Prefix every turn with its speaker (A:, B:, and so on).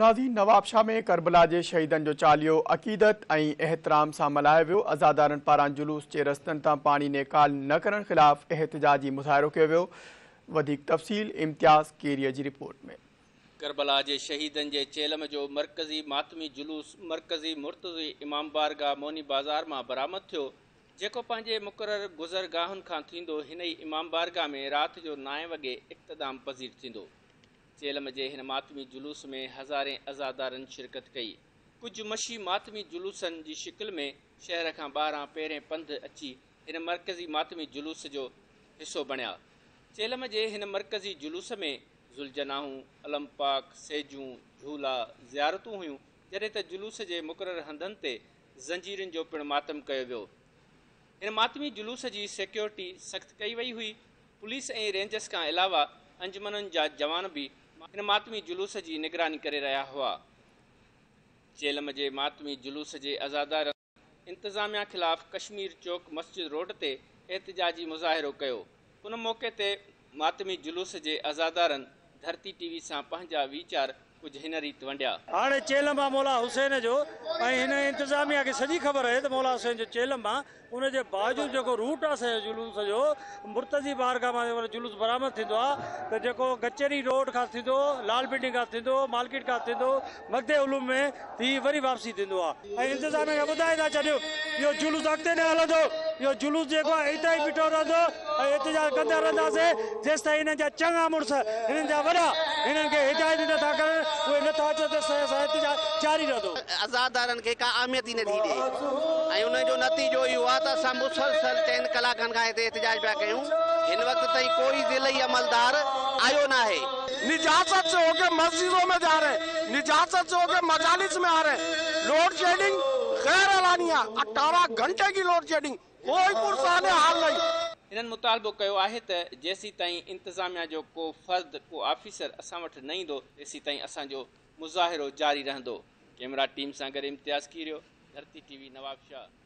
A: ناظرين نوابشاهه ۾ ڪربلا جي شهيدن جو چاليهو عقيدت ۽ احترام سان ملهايو ويو، عزادارن پاران جلوس جي رستن تان پاڻي نيڪال نه ڪرڻ خلاف احتجاجي مظاهرو ڪيو ويو، وڌيڪ تفصيل امتياز ڪيريي جي رپورٽ ۾.
B: ڪربلا جي شهيدن جي چيلم جو مرڪزي ماتمي جلوس مرڪزي مرتضوي امام بارگاهه موني بازار مان برآمد ٿيو، جيڪو پنهنجي مقرر گذرگاهن کان ٿيندو هن ئي امام بارگاهه ۾ رات جو نائين وڳي اختتام پذير ٿيندو. چيلم جي هن ماتمي جلوس ۾ هزارين عزادارن شرڪت ڪئي. ڪجهه مشي ماتمي جلوسن جي شڪل ۾ شهر کان ٻاهران پيرين پنڌ اچي هن مرڪزي ماتمي جلوس جو حصو بڻيا. چيلم جي هن مرڪزي جلوس ۾ ذوالجناحون، علم پاڪ، سيجون، جهولا، زيارتون هيون، جڏهن ته جلوس جي مقرر هنڌن تي زنجيرن جو پڻ ماتم ڪيو ويو. هن ماتمي جلوس جي سيڪيورٽي سخت ڪئي وئي هئي. پوليس ۽ رينجرز کان علاوه انجمنن جا جوان به هن ماتمي جلوس جي نگراني ڪري رهيا هئا. چيلم جي ماتمي جلوس جي عزادارن انتظاميا خلاف ڪشمير چوڪ مسجد روڊ تي احتجاجي مظاهرو ڪيو. ان موقعي تي ماتمي جلوس جي عزادارن ڌرتي ٽي وي سان پنهنجا ويچار ڪجهه هن ريت ونڊيا.
C: هاڻي چيلم آ مولا حسين جو ۽ هن انتظاميا کي سڄي خبر آهي ته مولا حسين جو چيلم آ ان جي باوجود جيڪو روٽ آ اسان جو جلوس جو مرتضي بارگاهه مان جيڪو جلوس برآمد ٿيندو آ ته جيڪو گچيري روڊ کان ٿيندو لال بلڊنگ کان ٿيندو مارڪيٽ کان ٿيندو مگدي علوم ۾ ٿي وري واپسي ٿيندو آ ۽ انتظاميا کي ٻڌائي ٿا ڇڏيون اهو جلوس اڳتي نه هلندو اهو جلوس جيڪو آهي اتي ئي بيٺو رهندو ۽ احتجاج ڪندا رهنداسين جيستائين هنن جا چڱا مڙس هنن جا وڏا هنن کي هدايتون نه ٿا ڪرن اهي نه ٿا اچن تيستائين اسان احتجاج جاري رهندو.
D: عزادارن کي ڪا اهميت ئي نه ٿي ڏئي ۽ ان جو نتيجو اهو آهي ته اسان مسلسل چئن ڪلاڪن کان هتي احتجاج پيا ڪيون هن وقت تائين ڪوئي ضلعي عملدار آيو ناهي.
E: نجاست سي هوڪي مسجدون مين جا رهي هين نجاست سي هوڪي مجالس مين آ رهي هين لوڊ شيڊنگ غير اعلانيه 18 گهنٽي ڪي لوڊ شيڊنگ ڪوئي پرسان حال نهين.
B: هنن مطالبو ڪيو آهي ته جيسيتائين انتظاميا جو ڪو فرد ڪو آفيسر اسان وٽ نه ايندو تيسيتائين اسان جو مظاهرو جاري رهندو. ڪئميرا ٽيم سان گڏ امتياز ڪيريو، ڌرتي ٽي وي نوابشاهه.